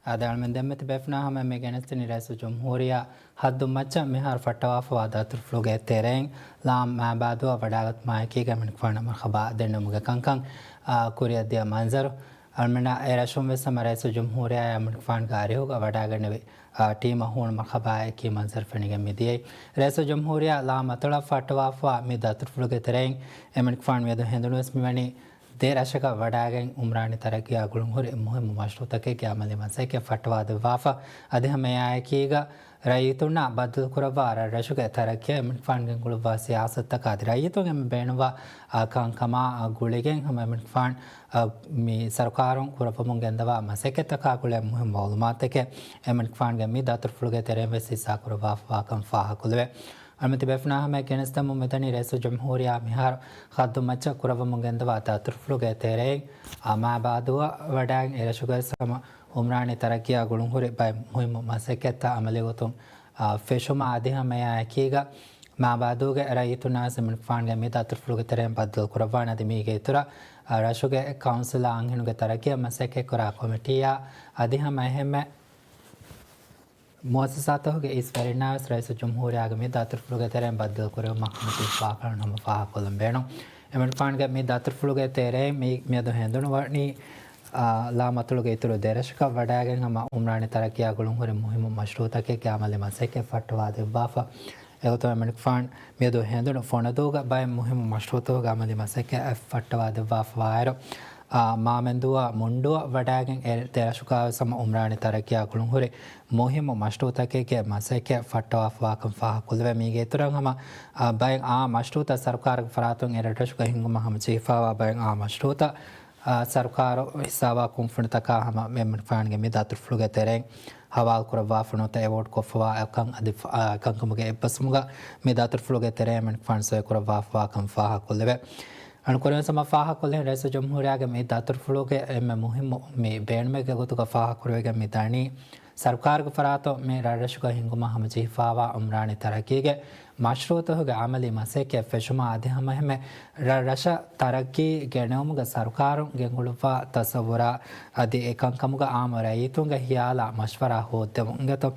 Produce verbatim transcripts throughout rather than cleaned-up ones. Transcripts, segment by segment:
އާދެ، އަޅުމެން ދެންމެ ތިބޭފުޅުންނާ ހަމަ މި ގެނެސްދިނީ ރައީސުލްޖުމްހޫރިއްޔާ ހައްދު މައްޗަށް މިހާރު ފައްޓަވާފަވާ ދަތުރުފުޅުގެ ތެރެއިން ލާމަހާބާދުއަށް ވަޑާގަތުމާއެކީގަ އެމަނިކުފާނަށް މަރުހަބާ ދެންނެވުމުގެ ކަންކަން، އާ، ކުރިއަށްދިޔަ މަންޒަރު. އަޅުމެންނަށް އެ ރަށުން ވެސް ހަމަ ރައީސުލްޖުމްހޫރިއްޔާ އެމަނިކުފާނުގެ އަރިހުގަ ވަޑާގެންނެވި، އާ، ޓީމަށް ހޫނު މަރުހަބާއެކީ މަންޒަރު ފެނިގެން މިދިޔައީ. ރައީސުލްޖުމްހޫރިއްޔާ ލާމަތޮޅަށް ފައްޓަވާފަވާ މި ދަތުރުފުޅުގެ ތެރެއިން އެމަނިކުފާނު މިއަދު ހެނދުނުވެސް މިވަނީ ދެ ރަށަކަށް ވަޑާގެން އުމްރާނީ ތަރައްގީއާ ގުޅުންހުރި މުހިއްމު މަޝްރޫއުތަކެއްގެ އަމަލީ މަސައްކަތް ފައްޓަވާދެއްވާފަ. އަދި ހަމަ އެއާއެކީގަ ރައްޔިތުންނާ ބައްދަލުކުރައްވާ ރަށްރަށުގެ ތަރައްގީއަށް އެމަނިކުފާނު ގެންގުޅުއްވާ ސިޔާސަތުތަކާ އަދި ރައްޔިތުން އެންމެ ބޭނުންވާ، އާ، ކަންކަމާ، އާ، ގުޅިގެން ހަމަ އެމަނިކުފާނު، އާ، މި ސަރުކާރުން ކުރައްވަމުން ގެންދަވާ މަސައްކަތްތަކާ ގުޅޭ މުހިއްމު މައުލޫމާތުތަކެއް އެމަނިކުފާނުގެ މި ދަތުރުފުޅުގެ ތެރެއިން ވެސް ހިއްސާ ކުރައްވާފަވާކަން ފާހަގަކުރެވޭ. އަޅުމެން ތިބޭފުޅުންނާ ހަމަޔަށް ގެނެސްދެމުން މިދަނީ ރައީސުލްޖުމްހޫރިއްޔާ މިހާރު ހައްދު މައްޗަށް ކުރައްވަމުން ގެންދަވާ ދަތުރުފުޅުގެ ތެރެއިން، އާ، މާބާދޫއަށް ވަޑާގެން އެރަށުގައި ހަމަ އުމްރާނީ ތަރައްގީއާ ގުޅުންހުރި ބައެއް މުހިއްމު މަސައްކަތްތައް އަމަލީ ގޮތުން، އާ، ފެށުމާ އަދި ހަމަ އެއާއެކީގަ މާބާދޫގެ ރައްޔިތުންނާ ވެސް އެމަނިކުފާނުގެ މި ދަތުރުފުޅުގެ ތެރެއިން ބައްދަލު ކުރައްވާނެ. އަދި މީގެ އިތުރަށް، އާ، ރަށުގެ ކައުންސިލާ އަންހެނުންގެ ތަރައްގީއަށް މަސައްކަތްކުރާ ކޮމިޓީއާ އަދި ހަމަ އެހެންމެ މުއައްސަސާތަކުގެ އިސް ވެރިންނާ ވެސް ރައީސުލްޖުމްހޫރިއްޔާގެ މި ދަތުރުފުޅުގެ ތެރެއިން ބައްދަލު ކުރެވުމަށް ކޮމިޓީ ފާކަޅުން ހަމަ ފާހަގަކޮށްލަން ބޭނުން. އެމަނިކުފާނުގެ މި ދަތުރުފުޅުގެ ތެރެއިން މި، މިއަދު ހެނދުނުވަނީ، އާ، ލާމަތޮޅުގެ އިތުރު ދެރަށަކަށް ވަޑާގެން ހަމަ އުމްރާނީ ތަރައްގީއާ ގުޅުންހުރި މުހިއްމު މަޝްރޫއުތަކެއްގެ އަމަލީ މަސައްކަތް ފައްޓަވާދެއްވާފަ. އެގޮތުން އެމަނިކުފާނު މިއަދު ހެނދުނު ފޮނަދޫގަ ބައެއް މުހިއްމު މަޝްރޫއުތަކުގެ އަމަލީ މަސައްކަތް ފައްޓަވާދެއްވާފަވާއިރު، އާ، މާމެންދޫއާ މުންޑޫއަށް ވަޑާގެން އެ ދެރަށުގައި ވެސް ހަމަ އުމްރާނީ ތަރައްގީއާ ގުޅުންހުރި މުހިއްމު މަޝްރޫއުތަކެއްގެ މަސައްކަތް ފައްޓަވާފަވާކަން ފާހަގަކޮށްލެވޭ. މީގެ އިތުރަށް ހަމަ، އާ، ބައެއް އާ މަޝްރޫއުތައް ސަރުކާރުގެ ފަރާތުން އެ ރަށްރަށުގަ ހިންގުމަށް ހަމަޖެހިފައިވާ ބައެއް އާ މަޝްރޫއުތައް، އާ، ސަރުކާރު ހިއްސާވާ ކުންފުނިތަކާ ހަމަ އެމަނިކުފާނުގެ މި ދަތުރުފުޅުގެ ތެރެއިން ހަވާލުކުރައްވާފަ ނުވަތަ އެވޯޑް ކޮށްފަވާ ކަން އަދި ފަ-، އާ، ކަންކަމުގެ އެއްބަސްވުމުގަ މި ދަތުރުފުޅުގެ ތެރެއިން އެމަނިކުފާނު ސޮއިކުރައްވާފަވާކަން ފާހަގަކޮށްލެވޭ. އަން ކުރިން ސަމަ ފާހަގަކޮށްލި ރައީސުލްޖުމްހޫރިއްޔާގެ މި ދަތުރުފުޅުގެ އެންމެ މުހިއްމު މި ބޭނުމެއްގެ ގޮތުގަ ފާހަގަކުރެވިގެން މި ދަނީ، ސަރުކާރުގެ ފަރާތުން މި ރަށްރަށުގަ ހިންގުމަށް ހަމަޖެހިފައިވާ އުމްރާނީ ތަރައްގީގެ މަޝްރޫއުތަކުގެ އަމަލީ މަސައްކަތް ފެށުމާ އަދި ހަމައެހެންމެ ރަށްރަށަށް ތަރައްގީ ގެނެވުމުގެ ސަރުކާރުން ގެންގުޅުއްވާ ތަސައްވުރާ އަދި އެ ކަންކަމުގަ އާއްމު ރައްޔިތުންގެ ހިޔާލާ މަޝްވަރާ ހޯއްދެވުން އިނގޭތޯ.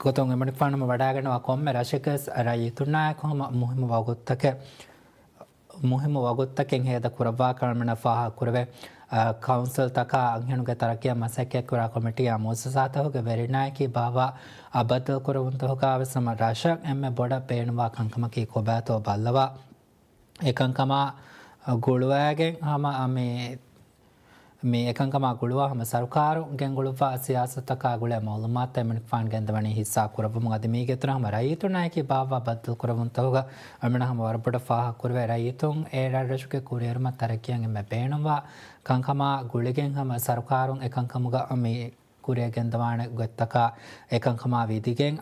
ގޮތުން އެމަނިކުފާނު ވަޑާގަންނަވާ ކޮންމެ ރަށެއްގަސް ރައްޔިތުންނާއެކު ހަމަ މުހިއްމު ވަގުތުތަކެއް މުހިއްމު ވަގުތުތަކެއް ހޭދަ ކުރައްވާ ކަން އަޅުމެންނަށް ފާހަގަކުރެވޭ. އާ، ކައުންސިލްތަކާ އަންހެނުންގެ ތަރައްގީއަށް މަސައްކަތްކުރާ ކޮމިޓީއާ މުއައްސަސާތަކުގެ ވެރިންނާއެކީ ބާއްވާ އާ ބައްދަލުކުރެވުންތަކުގައި ވެސް ހަމަ ރަށަށް އެންމެ ބޮޑަށް ބޭނުންވާ ކަންކަމަކީ ކޮބާތޯ ބައްލަވާ، އެކަންކަމާ ގުޅުވައިގެން ހަމަ މި މި އެކަންކަމާ ގުޅުވާ ހަމަ ސަރުކާރުން ގެންގުޅުއްވާ ސިޔާސަތުތަކާ ގުޅޭ މައުލޫމާތުތައް އެމަނިކުފާނު ގެންދަވަނީ ހިއްސާ ކުރައްވަމުން. އަދި މީގެ އިތުރަށް ހަމަ ރައްޔިތުންނާއެކީ ބާއްވާ ބައްދަލުކުރެވުންތަކުގަ އަޅުމެންނަށް ހަމަ ވަރަށް ބޮޑަށް ފާހަގަކުރެވޭ. ރައްޔިތުން އެ ރަށްރަށުގެ ކުރިއެރުމަށް ތަރައްގީއަށް އެންމެ ބޭނުންވާ ކަންކަމާ ގުޅިގެން ހަމަ ސަރުކާރުން އެކަންކަމުގަ މި ކުރިއަށް ގެންދަވާނެ ގޮތްތަކާ އެކަންކަމާ ވިދިގެން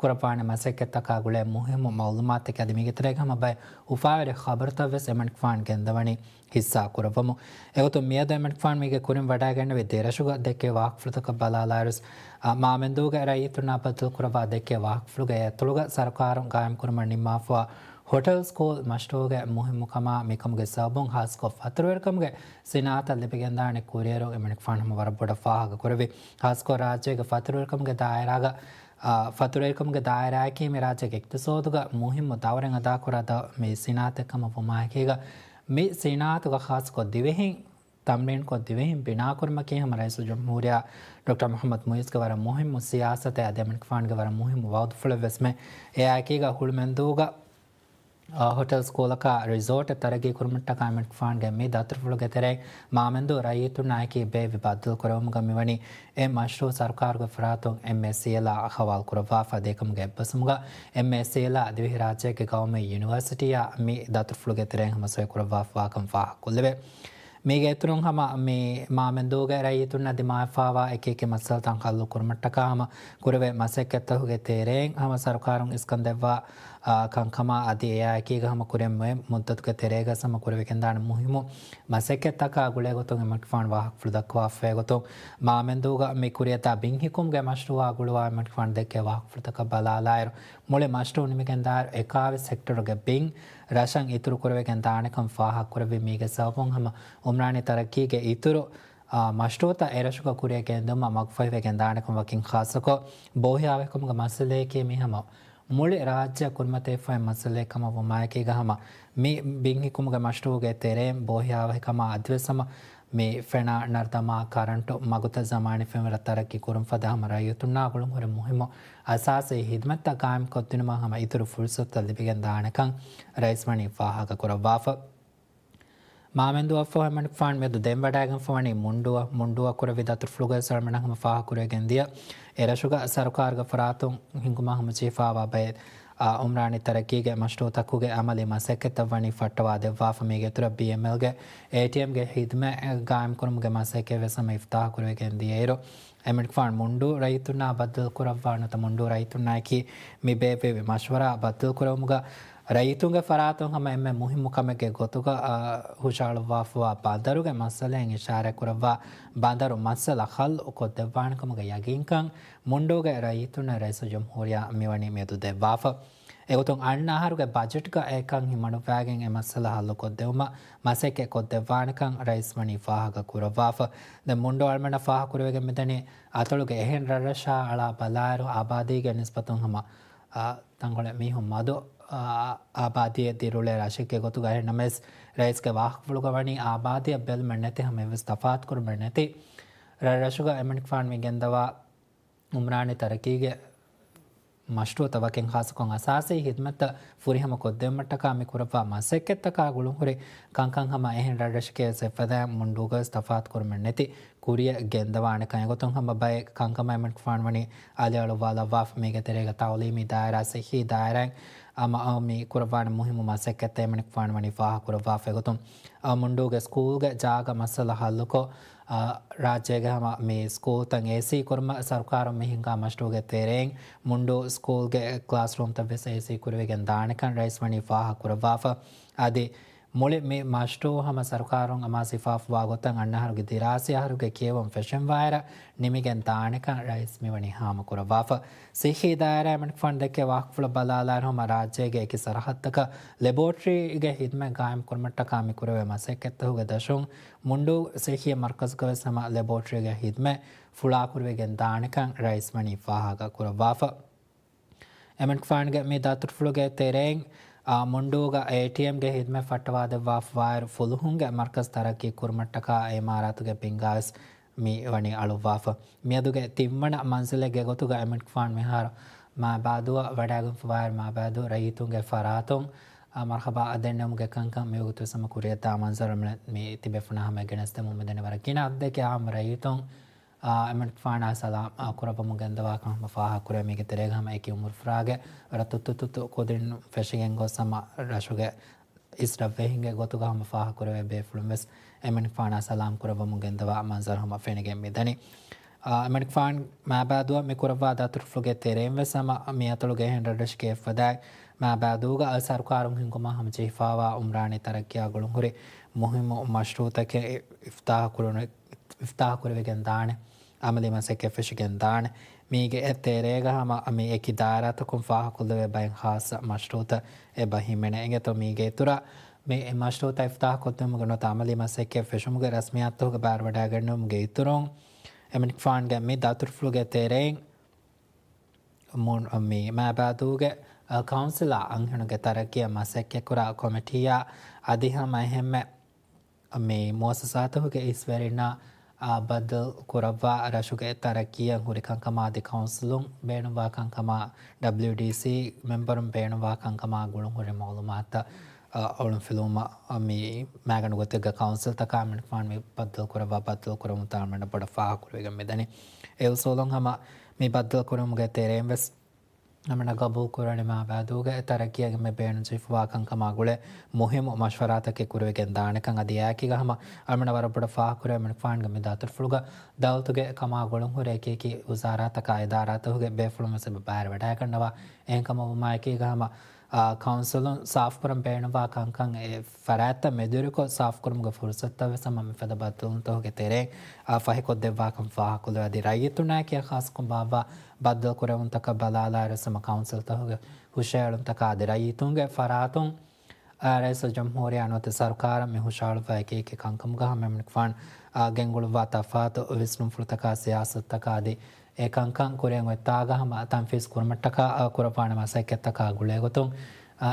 ކުރައްވާނެ މަސައްކަތްތަކާ ގުޅޭ މުހިއްމު މައުލޫމާތުތަކެއް އަދި މީގެ ތެރޭގަ ހަމަ ބައެއް އުފާވެރި ޚަބަރުތައް ވެސް އެމަނިކުފާނު ގެންދަވަނީ ހިއްސާ ކުރައްވަމުން. އެގޮތުން މިއަދު އެމަނިކުފާނު މީގެ ކުރިން ވަޑައިގެންނެވި ދެ ރަށުގަ ދެއްކޭ ވާހަކަފުޅުތަކަށް ބަލާލާއިރުސް، އާ، މާމެންދޫގެ ރައްޔިތުންނާ ބައްދަލުކުރައްވާ ދެއްކޭ ވާހަކަފުޅުގައި އެތޮޅުގަ ސަރުކާރުން ގާއިމްކުރުމަށް ނިންމާފަވާ ހޮޓެލް ސްކޫލް މަޝްރޫއުގެ މުހިއްމުކަމާ މިކަމުގެ ސަބަބުން ހާއްސަކޮށް ފަތުރުވެރިކަމުގެ ސިނާއަތަށް ލިބިގެންދާނެ ކުރިއެރުން އެމަނިކުފާނު ހަމަ ވަރަށް ބޮޑަށް ފާހަގަކުރެއްވި. ހާއްސަކޮށް ރާއްޖޭގެ ފަތުރުވެރިކަމުގެ ދާއިރާގަ، އާ، ފަތުރުވެރިކަމުގެ ދާއިރާއަކީ މި ރާއްޖޭގެ އިޤްތިޞާދުގަ މުހިއްމު ދައުރެއް އަދާކުރާ ދަ-، މި ސިނާއަތެއް ކަމަށް ވުމާއެކީގަ، މި ސިނާއަތުގަ ޚާއްޞަކޮށް ދިވެހިން ތަމްރީންކޮށް ދިވެހިން ބިނާކުރުމަކީ ހަމަ ރައީސުލްޖުމްހޫރިއްޔާ ޑޮކްޓަރ މުޙައްމަދު މުޢިއްޒުގެ ވަރަށް މުހިއްމު ސިޔާސަތެއް އަދި އެމަނިކުފާނުގެ ވަރަށް މުހިއްމު ވައުދުފުޅެއް ވެސްމެ. އެއާއެކީގަ ހުޅުމެންދޫގަ، އާ، ހޮޓެލް ސްކޫލަކާ ރިސޯޓެއް ތަރައްގީ ކުރުމަށްޓަކާ އެމަނިކުފާނުގެ މި ދަތުރުފުޅުގެ ތެރެއިން މާމެންދޫ ރައްޔިތުންނާއެކީ ބޭއްވި ބައްދަލުކުރެވުމުގަ މިވަނީ އެ މަޝްރޫއު ސަރުކާރުގެ ފަރާތުން އެމްއޭސީއެލްއާ ހަވާލުކުރައްވާފަ. އަދި އެކަމުގެ އެއްބަސްވުމުގަ އެމްއޭސީއެލްއާ ދިވެހިރާއްޖޭގެ ގައުމީ ޔުނިވަރސިޓީއާ މި ދަތުރުފުޅުގެ ތެރެއިން ހަމަ ސޮއިކުރައްވާފަވާކަން ފާހަގަކޮށްލެވޭ. މީގެ އިތުރުން ހަމަ މި މާމެންދޫގެ ރައްޔިތުންނަށް ދިމާވެފައިވާ އެކި އެކި މައްސަލަތައް ހައްލު ކުރުމަށްޓަކާ ހަމަ ކުރެވޭ މަސައްކަތްތަކުގެ ތެރެއިން ހަމަ ސަރުކާރުން އިސްކަން ދެއްވާ، އާ، ކަންކަމާ އަދި އެއާއެކީގަ ހަމަ ކުރިން މުއެ މުއްދަތުގެ ތެރޭގަ ހަމަ ކުރެވިގެންދާނެ މުހިއްމު މަސައްކަތްތަކާ ގުޅޭގޮތުން އެމަނިކުފާނު ވާހަކަފުޅު ދައްކަވާފައި ގޮތުން، މާމެންދޫގަ މި ކުރިއަތާ ބިން ހިކުމުގެ މަޝްރޫއާ ގުޅުވާ އެމަނިކުފާނު ދެއްކޭ ވާހަކަފުޅުތަކަށް ބަލާލާއިރު، މުޅި މަޝްރޫއު ނިމިގެންދާއިރު އެކާވެސް ހެކްޓަރުގެ ބިން ރަށަށް އިތުރު ކުރެވިގެން ދާނެކަން ފާހަގަކުރެއްވި. މީގެ ސަބަބުން ހަމަ އުމްރާނީ ތަރައްގީގެ އިތުރު މަޝްރޫޢުތައް އެރަށުގަ ކުރިއަށް ގެންދެވުމަށް މަގުފަހިވެގެން ދާނެކަން ވަކިން ޚާއްޞަކޮށް، ބޯހިޔާވަހިކަމުގެ މައްސަލަޔަކީ މި ހަމަ މުޅި ރާއްޖެއަށް ކުރިމަތިވެފައި މައްސަލައެއް ކަމަށް ވުމާއެކީގަ ހަމަ މި ބިން ހިއްކުމުގެ މަޝްރޫޢުގެ ތެރެއިން ބޯހިޔާވަހިކަމާ އަދިވެސް ހަމަ މި ފެނާ ނަރުދަމާ ކަރަންޓު މަގުތައް ޒަމާނީ ފެންވަރަށް ތަރައްޤީ ކުރުން ފަދަ ހަމަ ރައްޔިތުންނާ ގުޅުންހުރި މުހިއްމު އަސާސީ ހިދުމަތްތައް ގާއިމް ކޮށްދިނުމަށް ހަމަ އިތުރު ފުރުޞަތުތައް ލިބިގެން ދާނެކަން ރައީސް ވަނީ ފާހަގަ ކުރައްވާފަ. މާމެންދުއަށްފަހު އެމަނިކުފާނު މިއަދު ދެންވަޑައިގެންފަވަނީ މުންޑޫއަށް. މުންޑޫއަށް ކުރެއްވި ދަތުރުފުޅުގައި ސަލްމަން އަހްމަދު ފާހަގަކުރެވިގެން ދިޔަ، އެރަށުގަ ސަރުކާރުގެ ފަރާތުން ހިންގުމަށް ހަމަޖެހިފައިވާ ބައެއް، އާ، އުމްރާނީ ތަރައްޤީގެ މަޝްރޫޢުތަކުގެ އަމަލީ މަސައްކަތްތައް ވަނީ ފައްޓަވާދެއްވާފަ. މީގެ އިތުރަށް ބީއެމްއެލްގެ އޭޓީއެމްގެ ހިދުމަތް ގާއިމްކުރުމުގެ މަސައްކަތްވެސް ހަމަ އިފްތާޙުކުރެވިގެން ދިޔައިރު، އެމަނިކުފާނު މުންޑޫ ރައްޔިތުންނާ ބައްދަލުކުރައްވާ ނުވަތަ މުންޑޫ ރައްޔިތުންނާއެކީ މި ބޭއްވެވި މަޝްވަރާ ބައްދަލުކުރެވުމުގަ ރައްޔިތުންގެ ފަރާތުން ހަމަ އެންމެ މުހިއްމު ކަމެއްގެ ގޮތުގަ، އާ، ހުށަހަޅުއްވާފަވާ ބަނދަރުގެ މައްސަލައިން އިޝާރާތްކުރައްވާ ބަނދަރު މައްސަލަ ޙައްލު ކޮށްދެއްވާނެކަމުގެ ޔަގީންކަން މުންޑޫގެ ރައްޔިތުންނަށް ރައީސުލްޖުމްހޫރިއްޔާ މިވަނީ މިއަދު ދެއްވާފަ. އެގޮތުން އަންނަ އަހަރުގެ ބަޖެޓްގަ އެކަން ހިމަނުއްވާގެން އެ މައްސަލަ ޙައްލު ކޮށްދެވުމަށް މަސައްކަތް ކޮށްދެއްވާނެކަން ރައީސް ވަނީ ފާހަގަ ކުރައްވާފަ. ދެން މުންޑޫ އަޅުމެންނަށް ފާހަގަކުރެވިގެން މިދަނީ އަތޮޅުގެ އެހެން ރަށްރަށާ އަޅާ ބަލާއިރު އާބާދީގެ ނިސްބަތުން ހަމަ، އާ، ތަންކޮޅެއް މީހުން މަދު، އާ، އާބާދީއެއް ދިރިއުޅޭ ރަށެއްގެ ގޮތުގަ. އެހެންނަމަވެސް ރައީސްގެ ވާހަކަފުޅުގަ ވަނީ އާބާދީއަށް ބެލުމެއް ނެތި ހަމަ އެއްވެސް ތަފާތުކުރުމެއް ނެތި ރަށްރަށުގަ އެމަނިކުފާނު މި ގެންދަވާ އުމްރާނީ ތަރައްޤީގެ މަޝްރޫޢުތައް ވަކިން ޚާއްޞަކޮށް އަސާސީ ހިދުމަތްތައް ފުރިހަމަ ކޮށްދެވުމަށްޓަކާ މި ކުރައްވާ މަސައްކަތްތަކާ ގުޅުންހުރި ކަންކަން ހަމަ އެހެން ރަށްރަށެކޭ އެއްފަދައިން މުންޑޫގަވެސް ތަފާތުކުރުމެއް ނެތި ކުރިއަށް ގެންދަވާނެކަން. އެގޮތުން ހަމަ ބައެއް ކަންކަމަށް އެމަނިކުފާނު ވަނީ އަލިއަޅުއްވާލައްވާފަ. މީގެ ތެރޭގަ ތައުލީމީ ދާއިރާ، ޞިއްޙީ ދާއިރާއިން އަމަ އަ، މި ކުރައްވާނެ މުހިއްމު މަސައްކަތްތައް އެމަނިކުފާނު ވަނީ ފާހަގަކުރައްވާފަ. އެގޮތުން އަ، މުންޑޫގެ ސްކޫލްގެ ޖާގަ މައްސަލަ ޙައްލުކޮށް، އަ، ރާއްޖޭގެ ހަމަ މި ސްކޫލްތައް އޭސީ ކުރުމަށް ސަރުކާރުން މި ހިންގާ މަޝްރޫޢުގެ ތެރެއިން މުންޑޫ ސްކޫލްގެ ކްލާސްރޫމްތައް ވެސް އޭސީ ކުރެވިގެން ދާނެކަން ރައީސް ވަނީ ފާހަގަކުރައްވާފަ. އަދި މުޅި މި މަޝްރޫޢު ހަމަ ސަރުކާރުން އަމާޒުވެފަ ވާ ގޮތަށް އަންނަ އަހަރުގެ ދިރާސީ އަހަރުގެ ކިޔެވުން ފެށެންވާއިރަށް ނިމިގެން ދާނެކަން ރައީސް މިވަނީ ހާމަކުރައްވާފަ. ޞިއްޙީ ދާއިރާ އެމަނިކުފާނު ދެއްކޭ ވާހަކަފުޅަށް ބަލާލާއިރު ހަމަ ރާއްޖޭގެ އެކި ސަރަހައްދަކަށް ލެބޯޓްރީގެ ހިދުމަތް ގާއިމް ކުރުމަށްޓަކާ މި ކުރެވޭ މަސައްކަތްތަކުގެ ދަށުން މުންޑޫ ޞިއްޙީ މަރުކަޒުގަވެސް ހަމަ ލެބޯޓްރީގެ ހިދުމަތް ފުޅާކުރެވިގެން ދާނެކަން ރައީސް ވަނީ ފާހަގަ ކުރައްވާފަ. އެމަނިކުފާނުގެ މި ދަތުރުފުޅުގެ ތެރެއިން، އާ، މުންޑޫގަ އޭޓީއެމްގެ ހިދުމަތް ފައްޓަވާދެއްވާފަވާއިރު ފުލުހުންގެ މަރުކަޒު ތަރައްޤީ ކުރުމަށްޓަކާ އިމާރާތުގެ ބިންގާވެސް މި ވަނީ އަޅުއްވާފަ. މިއަދުގެ ތިންވަނަ މަންޒިލެއްގެ ގޮތުގަ އެމަނިކުފާނު މިހާރު މާބާދޫއަށް ވަޑައިގެންފަވާއިރު މާބާދޫ ރައްޔިތުންގެ ފަރާތުން، އާ، މަރުޙަބާ ދެންނެވުމުގެ ކަންކަން މިވަގުތުވެސް ހަމަ ކުރިއަށްދާ މަންޒަރު މި ތިބޭފުޅުންނާ ހަމަ ގެނެސްދެމުން މިދަނީ ވަރަށް ގިނަ އަދަދެއްގެ އާއްމު ރައްޔިތުން އާ، އެމަނިކުފާނާ ސަލާމް، އާ، ކުރައްވަމުން ގެންދަވާކަން ހަމަ ފާހަގަކުރޭ. މީގެ ތެރޭގަ ހަމަ އެކި އުމުރުފުރާގެ ވަރަށް ތުއްތު ތުއްތު ކުދިން ފެށިގެން ގޮސް ހަމަ ރަށުގެ އިސްރަށްވެހިންގެ ގޮތުގަ ހަމަ ފާހަގަކުރެވޭ ބޭފުޅުން ވެސް އެމަނިކުފާނާ ސަލާމް ކުރައްވަމުން ގެންދަވާ މަންޒަރު ހަމަ ފެނިގެން މިދަނީ. އާ، އެމަނިކުފާން މާބާދޫއަށް މި ކުރައްވާ ދަތުރުފުޅުގެ ތެރެއިން ވެސް ހަމަ މި އަތޮޅުގެ އެހެން ރަށްރަށެކޭ އެއްފަދައިން މާބާދޫގަ ސަރުކާރުން ހިންގުމަށް ހަމަޖެހިފައިވާ އުމްރާނީ ތަރައްޤީއާ ގުޅުންހުރި މުހިއްމު މަޝްރޫޢުތަކެއް އިފްތާޙު ކުރުނު އިފްތާޙުކުރެވިގެން ދާނެ، އަމަލީ މަސައްކަތް ފެށިގެން ދާނެ. މީގެ އެ ތެރޭގަ ހަމަ މި އެކި ދާއިރާތަކުން ފާހަގަކޮށްލެވޭ ބައެއް ޚާއްޞަ މަޝްރޫޢުތައް އެބަ ހިމެނޭ. އިނގޭތޯ މީގެ އިތުރަށް މި މަޝްރޫޢުތައް އިފްތާޙުކޮށްދިނުމުގެ ނުވަތަ އަމަލީ މަސައްކަތް ފެށުމުގެ ރަސްމިއްޔާތުތަކުގެ ބާރުވަޑައިގެންނެވުމުގެ އިތުރުން، އެމަނިކުފާނުގެ މި ދަތުރުފުޅުގެ ތެރެއިން މު-، މި މާބާދޫގެ، އަ، ކައުންސިލާ އަންހެނުންގެ ތަރައްޤީއަށް މަސައްކަތްކުރާ ކޮމިޓީއާ އަދި ހަމަ އެހެންމެ މި މުއައްސަސާތަކުގެ އިސްވެރިންނާ، އާ، ބައްދަލު ކުރައްވާ ރަށުގެ ތަރައްޤީއަށް ހުރި ކަންކަމާ އަދި ކައުންސިލުން ބޭނުންވާ ކަންކަމާ، ޑަބްލިޔުޑީސީ މެމްބަރުން ބޭނުންވާ ކަންކަމާ ގުޅުންހުރި މައުލޫމާތުތައް، އާ، އޮޅުންފިލުވުމަށް، އާ، މި މައިގަނޑު ގޮތެއްގަ ކައުންސިލްތަކާ އެމަނިކުފާނު މި ބައްދަލު ކުރައްވާ ބައްދަލު ކުރަމުން ތާ އަޅުމެންނަށް ބޮޑަށް ފާހަގަކުރެވިގެން މިދަނީ. އެ އުސޫލުން ހަމަ މި ބައްދަލު ކުރުމުގެ ތެރެއިން ވެސް އަޅުމެންނަށް ގަބޫލު ކުރަނީ މާބާދޫގެ ތަރައްޤީއަށް އެންމެ ބޭނުންޖެހިފަވާ ކަންކަމާ ގުޅޭ މުހިއްމު މަޝްވަރާތަކެއް ކުރެވިގެން ދާނެކަން. އަދި އެއާއެކީގަ ހަމަ އަޅުމެންނަށް ވަރަށް ބޮޑަށް ފާހަގަކުރެވޭ އެމަނިކުފާނުގެ މި ދަތުރުފުޅުގަ ދައުލަތުގެ ކަމާ ގުޅުންހުރި އެކި އެކި ވުޒާރާތަކާ އިދާރާތަކުގެ ބޭފުޅުން ވެސް އެބަ ބައިވެރިވަޑައިގަންނަވާ. އެހެންކަމަށް ވުމާއެކީގަ ހަމަ، އާ، ކައުންސިލުން ސާފުކުރަން ބޭނުންވާ ކަންކަން އެ ފަރާތްތައް މެދުވެރިކޮށް ސާފުކުރުމުގެ ފުރުސަތުތައް ވެސް ހަމަ މިފަދަ ބައްދަލުވުންތަކުގެ ތެރެއިން، އާ، ފަހިކޮށްދެއްވާކަން ފާހަގަކޮށްލެވޭ. އަދި ރައްޔިތުންނާއެކީ ޚާއްޞަކޮށް ބާއްވާ ބައްދަލު ކުރެވުންތަކަށް ބަލާލާއިރު ވެސް ހަމަ ކައުންސިލްތަކުގެ ހުށައެޅުންތަކާ އަދި ރައްޔިތުންގެ ފަރާތުން، ރައީސުލްޖުމްހޫރިއްޔާ ނުވަތަ ސަރުކާރަށް މި ހުށަހަޅުއްވާ އެކި އެކި ކަންކަމުގަ ހަމަ އެމަނިކުފާނު ގެންގުޅުއްވާ ތަފާތު ވިސްނުންފުޅުތަކާ ސިޔާސަތުތަކާ އަދި އެ ކަންކަން ކުރިއަށް އޮތްތާގަ ހަމަ ތަންފީޒު ކުރުމަށްޓަކާ ކުރައްވާނެ މަސައްކަތްތަކާ ގުޅޭގޮތުން،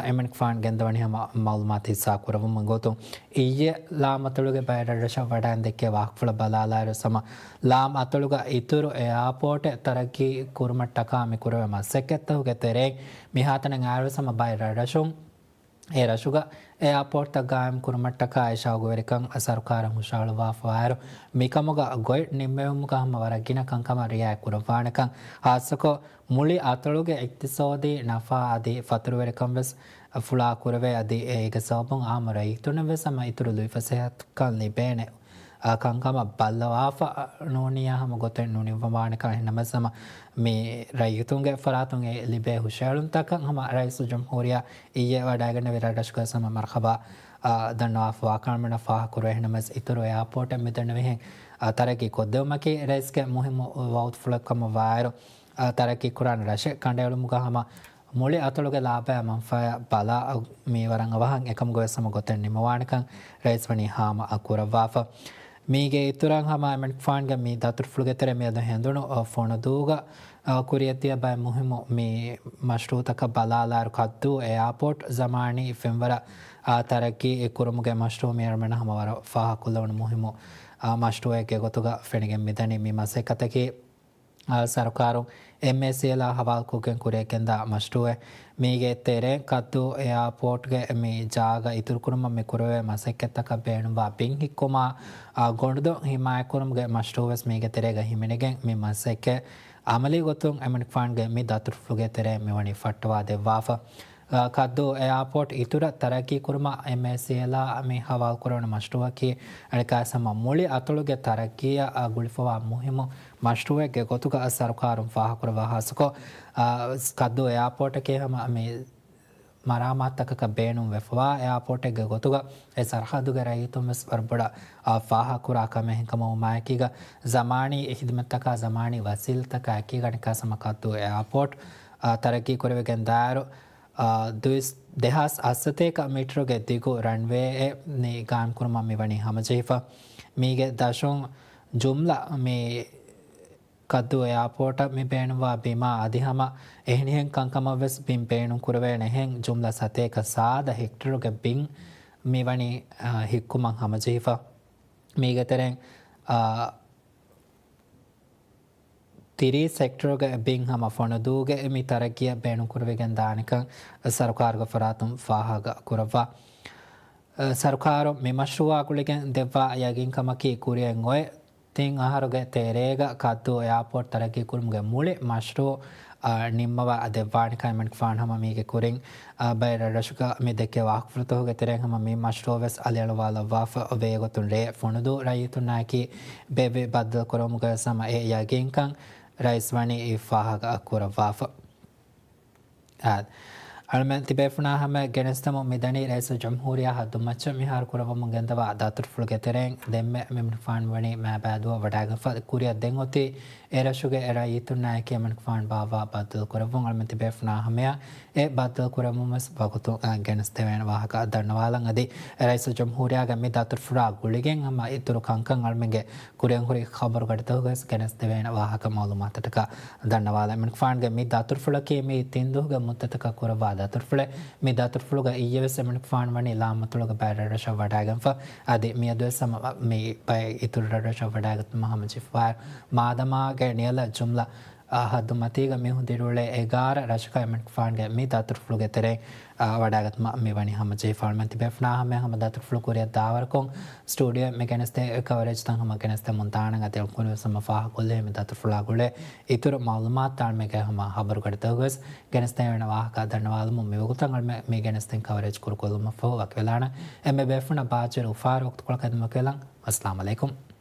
އެމަނިކުފާނު ގެންދަވަނީ ހަމަ މައުލޫމާތު ހިއްސާ ކުރައްވުމުގެ ގޮތުން. އިއްޔެ ލާމަތޮޅުގެ ބައެއް ރަށްރަށަށް ވަޑައިން ދެއްކޭ ވާހަކަފުޅަށް ބަލާލާއިރު ހަމަ ލާމަތޮޅުގަ އިތުރު އެއާޕޯޓެއް ތަރައްގީ ކުރުމަށްޓަކާ މި ކުރެވޭ މަސައްކަތްތަކުގެ ތެރެއިން މިހާތަނަށް އައިރު ހަމަ ބައެއް ރަށްރަށުން އެ ރަށުގަ އެއާޕޯޓްތައް ގާއިމް ކުރުމަށްޓަކާ އެ ޝައުގުވެރިކަން ސަރުކާރަށް ހުށަހަޅުއްވާފަވާއިރު، މިކަމުގަ ގޮތް ނިންމެވުމުގަ ހަމަ ވަރަށް ގިނަ ކަންކަމަށް ރިއާޔަތް ކުރައްވާނެކަން، ހާއްސަކޮށް މުޅި އަތޮޅުގެ އިޤްތިޞާދީ ނަފާ އަދި ފަތުރުވެރިކަން ވެސް ފުޅާ ކުރެވޭ އަދި އޭގެ ސަބަބުން އާއްމު ރައްޔިތުންނަށް ވެސް ހަމަ އިތުރު ލުއިފަސޭހަތަކަން ލިބޭނެ އާ، ކަންކަމަށް ބައްލަވާފަ ނޫނިއްޔާ ހަމަ ގޮތެއް ނުނިންމަވާނެކަން. އެހެންނަމަވެސް ހަމަ މި ރައްޔިތުންގެ ފަރާތުން އެ ލިބޭ ހުށަހެޅުންތަކަށް ހަމަ ރައީސުލްޖުމްހޫރިއްޔާ އިއްޔެ ވަޑައިގެންނެވި ރަށްރަށުގަ ހަމަ މަރްޙަބާ، އާ، ދަންނަވާފަ ވާކަން އަޅުމެންނަށް ފާހަގަކުރޭ. އެހެންނަމަވެސް އިތުރު އެއާޕޯޓެއް މިދެންނެވިހެން، އާ، ތަރައްގީ ކޮށްދެވުމަކީ ރައީސްގެ މުހިއްމު ވައުދުފުޅެއް ކަމަށް ވާއިރު، އާ، ތަރައްގީ ކުރާނެ ރަށެއް ކަނޑައެޅުމުގަ ހަމަ މުޅި އަތޮޅުގެ ލާބަޔާ މަންފާޔާ ބަލާ، މީ ވަރަށް އަވަހަށް އެކަމުގަ ވެސް ހަމަ ގޮތެއް ނިންމަވާނެކަން ރައީސް ވަނީ ހާމަ ކުރައްވާފަ. މީގެ އިތުރަށް ހަމަ އެމަނިކުފާނުގެ މި ދަތުރުފުޅުގެ ތެރޭ މިއަދު ހެނދުނު، އަ، ފޮނުދޫގަ، އަ، ކުރިއަށްދިޔަ ބައެއް މުހިއްމު މި މަޝްރޫއުތަކަށް ބަލާލާއިރު ކައްދޫ އެއާޕޯޓް ޒަމާނީ ފެންވަރަށް، އަ، ތަރައްގީ ކުރުމުގެ މަޝްރޫއު މި އަޅުމެންނަށް ހަމަ ވަރަށް ފާހަގަކޮށްލެވުނު މުހިއްމު، އަ، މަޝްރޫއެއްގެ ގޮތުގަ ފެނިގެން މިދަނީ. މި މަސައްކަތަކީ އާ، ސަރުކާރުން އެމްއޭސީއެލްއާ ހަވާލުކޮށްގެން ކުރިއަށްގެންދާ މަޝްރޫއެއް. މީގެ ތެރެއިން ކައްދޫ އެއާޕޯޓްގެ މި ޖާގަ އިތުރުކުރުމަށް މި ކުރެވޭ މަސައްކަތްތަކަށް ބޭނުންވާ ބިން ހިއްކުމާ، އާ، ގޮނޑުދޮށް ހިމާޔަތްކުރުމުގެ މަޝްރޫއެއް ވެސް މީގެ ތެރޭގަ ހިމެނިގެން މި މަސައްކަތް އަމަލީ ގޮތުން އެމަނިކުފާނުގެ މި ދަތުރުފުޅުގެ ތެރެއިން މިވަނީ ފައްޓަވާ ދެއްވާފަ. އާ، ކައްދޫ އެއާޕޯޓް އިތުރަށް ތަރައްގީ ކުރުމަށް އެމްއޭސީއެލްއާ މި ހަވާލުކުރެވުނު މަޝްރޫއަކީ އަނެއްކާވެސް ހަމަ މުޅި އަތޮޅުގެ ތަރައްގީއަށް، އާ، ގުޅިފަވާ މުހިއްމު މަޝްރޫއެއްގެ ގޮތުގަ ސަރުކާރުން ފާހަގަކުރައްވާ ހާއްސަކޮށް، އާ، ކައްދޫ އެއާޕޯޓަކީ ހަމަ މި މަރާމާތުތަކަކަށް ބޭނުން ވެފަވާ އެއާޕޯޓެއްގެ ގޮތުގަ އެ ސަރަހައްދުގެ ރައްޔިތުން ވެސް ވަރަށް ބޮޑަށް، އާ، ފާހަގަކުރާ ކަމެއް. ހެންކަމުގަ މާއެކީގަ ޒަމާނީ ހިދުމަތްތަކާ ޒަމާނީ ވަސީލަތްތަކާ އެކީގަ އަނެއްކާވެސް ހަމަ ކައްދޫ އެއާޕޯޓް، އާ، ތަރައްގީ ކުރެވިގެން ދާއިރު، އާ، ދުވިސް، ދެހާސް އަށްސަތޭކަ މީޓަރުގެ ދިގު ރަންވޭއެއް ނި ގާއިމްކުރުމަށް މިވަނީ ހަމަޖެހިފަ. މީގެ ދަށުން ޖުމްލަ މި ކައްދޫ އެއާޕޯޓަށް މި ބޭނުންވާ ބިމާ އަދި ހަމަ އެހެނިހެން ކަންކަމަށް ވެސް ބިން ބޭނުން ކުރެވޭނެހެން ޖުމްލަ ސަތޭކަ ސާދަ ހެކްޓަރުގެ ބިން މިވަނީ، އާ، ހިއްކުމަށް ހަމަޖެހިފަ. މީގެ ތެރެއިން، އާ، ތިރީސް ހެކްޓަރުގެ ބިން ހަމަ ފޮނުދޫގެ މި ތަރައްގީއަށް ބޭނުންކުރެވިގެން ދާނެކަން ސަރުކާރުގެ ފަރާތުން ފާހަގަ ކުރައްވާ. ސަރުކާރު މި މަޝްރޫއާ ގުޅިގެން ދެއްވާ ޔަގީންކަމަކީ ކުރިއަށް އޮތް ތިން އަހަރުގެ ތެރޭގަ ކައްދޫ އެއާޕޯޓް ތަރައްގީ ކުރުމުގެ މުޅި މަޝްރޫއު، އާ، ނިންމަވާ ދެއްވާނެކަން އެމަނިކުފާނު ހަމަ މީގެ ކުރިން، އާ، ބައެއް ރަށްރަށުގަ މި ދެއްކޭ ވާހަކަފުޅުތަކުގެ ތެރެއިން ހަމަ މި މަޝްރޫއު ވެސް އަލިއަޅުވާލައްވާފަ ވޭ ގޮތުން ރޭ ފޮނުދޫ ރައްޔިތުންނާއެކީ ބޭއްވި ބައްދަލު ކުރެވުމުގައި ވެސް ހަމަ އެ ޔަގީންކަން ރައީސް ވަނީ ފާހަގަ ކުރައްވާފަ. އާ، އަޅުމެން ތިބޭފުޅުންނާ ހަމަ ގެނެސްދެމުން މިދަނީ ރައީސުލްޖުމްހޫރިއްޔާ ހައްދުމައްޗަށް މިހާރު ކުރައްވަމުން ގެންދަވާ ދަތުރުފުޅުގެ ތެރެއިން. ދެންމެ މި މިނިފާން ވަނީ މާބައިދުވަހު ވަޑައިގެންފަ ކުރިއަށް ދެން އޮތީ އެ ރަށުގެ ރައްޔިތުންނާއެކީ އެމަނިކުފާނު ބާއްވާ ބައްދަލު ކުރެއްވުން. އަޅުމެން ތިބޭފުޅުންނާ ހަމަޔަށް އެ ބައްދަލު ކުރެއްވުން ވެސް ވަގުތު، އަ، ގެނެސްދެވޭނެ ވާހަކަ ދަންނަވާލަން. އަދި ރައީސުލްޖުމްހޫރިއްޔާގެ މި ދަތުރުފުޅާ ގުޅިގެން ހަމަ އިތުރު ކަންކަން އަޅުމެންގެ ކުރިއަށް ހުރި ޚަބަރުގަޑިތަކުގައި ވެސް ގެނެސްދެވޭނެ ވާހަކަ މައުލޫމާތުތަކަށް ދަންނަވާލަން. އެމަނިކުފާނުގެ މި ދަތުރުފުޅަކީ މި ތިން ދުވަހުގެ މުއްދަތަކަށް ކުރައްވާ ދަތުރުފުޅެއް. މި ދަތުރުފުޅުގަ އިއްޔެ ވެސް އެމަނިކުފާނު ވަނީ ލާމަތޮޅުގެ ބައެއް ރަށްރަށަށް ވަޑައިގެންފަ. އަދި މިއަދު ވެސް ހަމަ މި ބައެއް އިތުރު ރަށްރަށަށް ވަޑައިގަތުމަށް ހަމަޖެހިފަވާ. މާދަމާގެ ނިޔަލަށް ޖުމްލަ، އާ، ހައްދުމަތީގަ މީހުން ދިރިއުޅޭ އެގާރަ ރަށަކަށް އެމަނިކުފާނުގެ މި ދަތުރުފުޅުގެ ތެރެއިން، އާ، ވަޑައިގަތުމަށް މިވަނީ ހަމަޖެހިފަ. އަޅުމެން ތިބޭފުޅުންނާ ހަމަޔަށް ހަމަ ދަތުރުފުޅު ކުރިއަށް ދާވަރުކޮށް، ސްޓޫޑިއޯއަށް މި ގެނެސްދޭ ކަވަރޭޖްތައް ހަމަ ގެނެސްދެމުން ދާނަން. އަދި އަޅުގަނޑު ވެސް ހަމަ ފާހަގަކޮށްލެވޭ މި ދަތުރުފުޅާ ގުޅޭ އިތުރު މައުލޫމާތުތައް އަޅުމެންގެ ހަމަ ޚަބަރުގަޑިތަކުގައި ވެސް ގެނެސްދެވޭނެ ވާހަކަ ދަންނަވާލަމުން. މިވަގުތަށް އަޅުމެން މި ގެނެސްދިން ކަވަރޭޖް ކުރުކޮށްލުމަށްފަހު ވަކިވެލާނަން. އެންމެ ބޭފުޅުންނަށް ބާއްޖަވެރި އުފާވެރި ވަގުތުކޮޅަކަށް އެދުމަށް ވަކިވެލަން. އައްސަލާމު ޢަލައިކުމް.